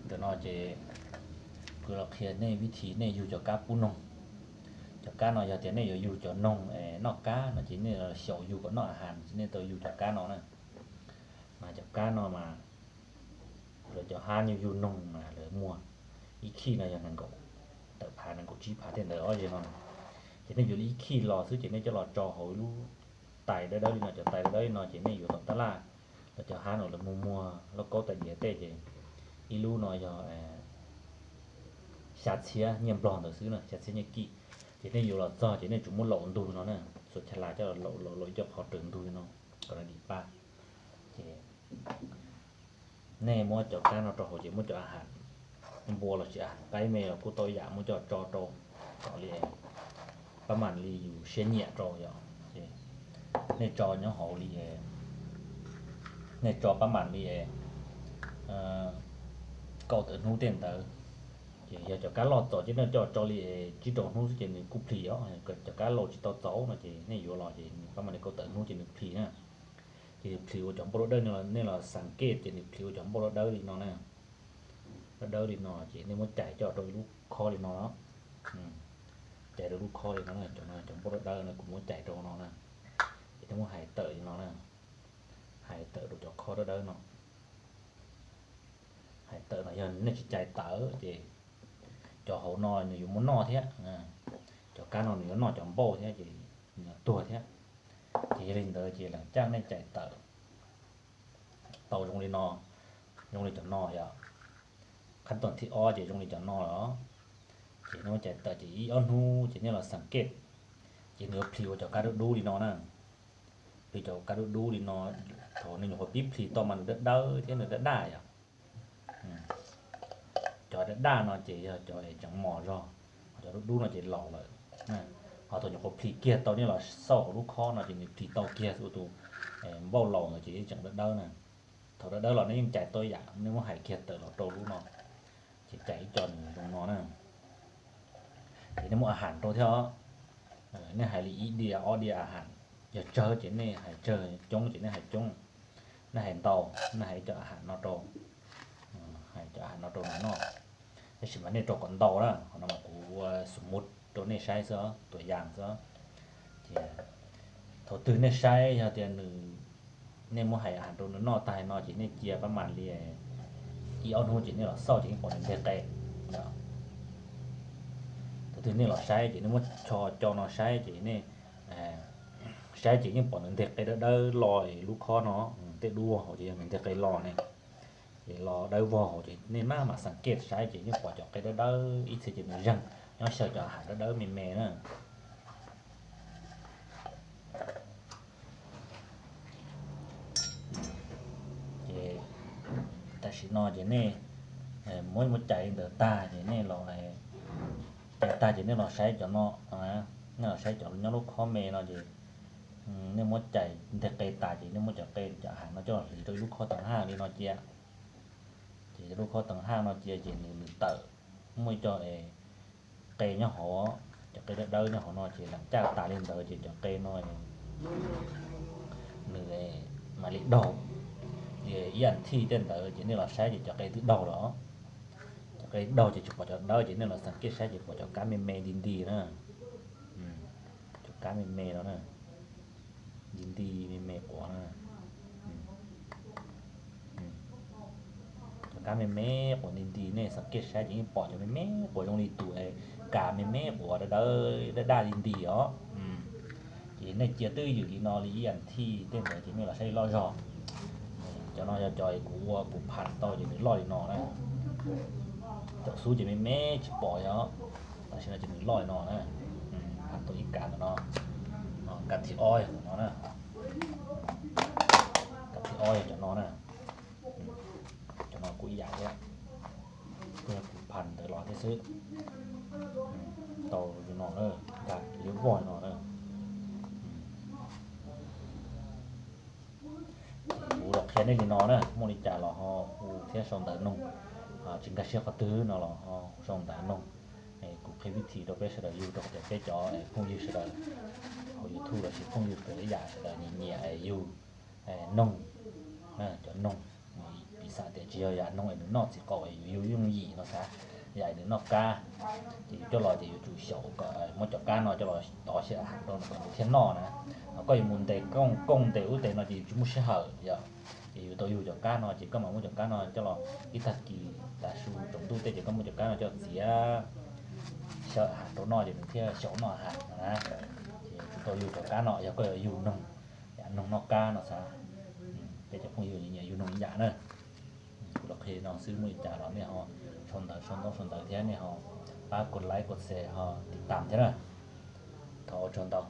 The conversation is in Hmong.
Ntawm no ces kuv los qhia nej vib thib nej yug cov kab pub noog. Cov kab no yog tias nej yuav yug cov noog es noj kab no ces nej xyaum yug kom noj a has ces nej tau yug cov kab no na. Mas cov kab no mas lawv cov hab yug yug noog mas lawv muag ib khij no yog nees nkaum tawm phav nees nkaum tsib phav tej ntawd ob yeg no. Ces nej yuav li ib khij los xwb ces nej coj los tso hauv ib lub tais dawb dawb li no, cov tais dawb dawb li no ces nej yuav tom tab laj los cov hab no lawv muag muag lauj kaub tais diav tej ces ib lub no yog xya txhiab nyiaj nplog ntawd xwb na, xya txhiab nyiaj kij. Ces nej yuav los txog ces nej tsuas muab laum ntug no na, xuas chav las coj los laum laum ib co qhov raws ntug li no kom nws dim paj. Ces nej muab cov kab no rau hauv ces muab cov a has npua los sis a has qaib me los kuj tau yam muab coj tso rau kom li pab mam li yus siab nyiam rau yom. Ces nej tso nyob hauv li, nej tso pab mam li kaum tawm hnub tej ntawd. Ces yog cov kab loj txaus ces nej coj tso li tsib rau hnub xwb ces nws kuj plhis os. Cov kab laus tsis tau txaus no ces nej yuav los ces nws pab mam li kaum tawm hnub ces nws plhis na. Ces nws plhis ua cov npauj dawb dawb, nej los xas kej ces nws plhis ua cov npauj dawb dawb li no na. Dawb dawb li no ces nej muab cais coj rau ib lub khob li no, cais rau lub khob li no, cov no cov npauj dawb dawb no kuv muab cais rau no na. Ces nej muab hais tawm li no na, hais tawm rau cov khob dawb dawb no. Hais tawm no yog nej tsis cais tawm ces cov hauv no nws yuav muab noj thiab. Cov kab no nws yuav noj cov npauj thiab ces nws yuav tuag thiab. Ces yog li ntawd ces lam caj nej cais tawm tau zoo li no, zoo li cov no yom. Qhab toom thib ob ces zoo li cov no los, ces nej muab cais tawm ces ib ob hnub ces nej los xas kej, ces nws yuav plhis ua cov kab dub dub li no na. Plhis cov kab dub dub li no, thaum nws nyuam qhuav pib plhis tau mas nws dawb dawb thiab nws daj daj yom. Cov daj daj no ces yog cov es tseem mos zog, ho cov dub dub no ces laus lawm. Ho thaum nyuam qhuav plhis kiag tau nej los xauj hauv lub khob no ces nws plhis tau kiag ua tus npauj laus ntawd ces yeej tseem dawb dawb na. Thaum dawb dawb los nej yeej cais tau yam, nej muab hais kiag tawm los rau lub no, ces cais ib co nws zoo no na. Ces nej muab a has rau thiab os. Nej hais li ib diav ob diav a has, yog tsawg ces nej hais tsawg, coob ces nej hais coob, nej hais ntau, nej hais ib co a has no rau, hais cov a has no rau nws noj. Tab sis mas nej rau kom ntau na, qhov no mas kuv ua xus mut rau nej saib xwb, tuam yas xwb. Ces thaum twg nej saib yog tias nws, nej muab hais a has rau nws noj tag no ces nej cia pab mam li ib ob hnub ces nej los xauj ces yeej pom nws nteg qe. Thaum twg nej los saib ces nej muab cho co no saib ces nej saib ces yeej pom nws nteg qe dawb dawb los lub khob no, tej dub vog hauv ces yog nws nteg qe los ne. Ces los dawb vog hauv ces nej maj mam xas kej saib ces yeej pom cov qe dawb dawb ib txhia ces nws zeeg nyob xyaw cov a has dawb dawb me me na. Ces tam sim no ces nej muab muab cais li ntawd tag ces nej los, cais tag ces nej los saib cov no, nej los saib cov nyob lub khob me no ces nej muab cais nteg qe tas ces nej muab cov qe cov a has no coj los hliv rau ib lub khob teev haj li no cia. Ces lub khob teev haj no cia ces nws nws tawm, muaj ib co qe nyob hauv, cov qe dawb dawb nyob hauv no ces lam caj tas li ntawd ces cov qe no nws mam li daug. Ces ib as thiv tej ntawd ces nej los saib ces cov qe twb daug lawm. Cov qe daug ces tsis pom cov dawb ces nej los xas kej saib ces pom cov kab me me nti nti na. Cov kab me me no na, nti nti me me quav na. Cov kab me me quav nti nti nej xas kej saib ces yeej pom cov me me quav zoo li tus kas me me quav dawb dawb daj daj li nti os. Ces nej cia twj ywm li no li ib as thiv tej ntawd ces nej los saib loj zog. Cov no yog cov kuv ua kuv pham tau ces nws loj li no na. Cov xub ces me me tsis pom os. Tam sim no ces nws loj li no na. Pham tau ib kas ntawm no. Kas thib ob yog ntawm no na. Kas thib ob yog cov no na. Cov no kuj ib yam thiab, kuj yog kuv pham ntawd los thiab xwb. Tau li no na, nkag liab vog li no na. Kuv los qhia nej li no na, muaj li cas los ho hu thiab sau ntawv noog. Tsis nkag siab qhov twg no los ho sau ntawv noog. Kuv qhia vib thim rau peb sawv daws yug rau qhov tias peb cov phooj ywg sawv daws hauv YouTube los sis phooj ywg sawv daws ib yam sawv daws nyiam nyiam yug noog, cov noog, piv Xav tias tsis yog yam noog es nws noj txiv qaub, yus yooj yim no xav, yam nws noj kab, ces yus coj los ces yuav tsum xyaum kom muab cov kab no coj los tov xyaw ham rau nws kom nws thiaj noj na. Ho koj yuav mus ntes kooj kooj ntes ub ntes no ces yus tsis muaj sij hawm yom. Ces yus tau yug cov kab no ces koj mam muab cov kab no coj los ib tag kis tav su tsaus ntuj tej ces koj muab cov kab no coj txiav xyaw ham rau noj ces nws thiaj xyaum noj ham no na. Ces tsuas tau yug cov kab no yog koj yuav yug noog, yam noog noj kab no xav. Peb cov phooj ywg nyiam yug noog ib yam na. Kuv los qhia no xwb, muaj li cas los nej ho sau ntawv sau ntaub sau ntawv thiab nej ho pab kos like kos share ho tiv tam thiab na. Thov ua tsaug ntau.